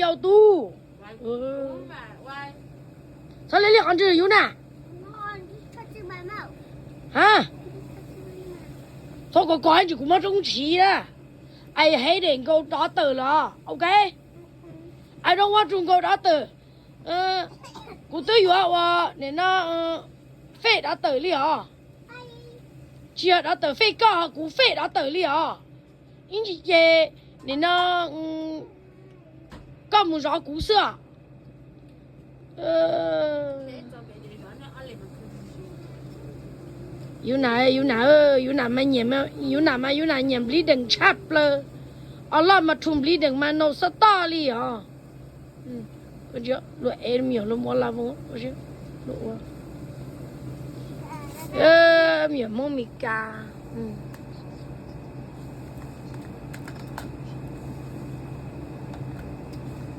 Yau tub, txhob liab liab qhov ntswg yus na. Ha, txhob kov kov ntsis kuv mob roob ntshis na. I hate it, go doctor lawm, ok? I don't want to go doctor. Kuv twb yuav ua nim no fake doctor li os. Tsis yog doctor fake koj, kuv fake doctor li os. Ib ntsis ces nim no koj mus zov kuv xwb os. Yus nam, yus nam, yus nam mas nyiam, yus nam mas yus nam nyiam bleeding tshaj plaws. Os loj mas rhu bleeding mas nau xab toj li os. Luag ev me nyuam luag mus ua la voos, me nyuam Hmoob Mes Kas.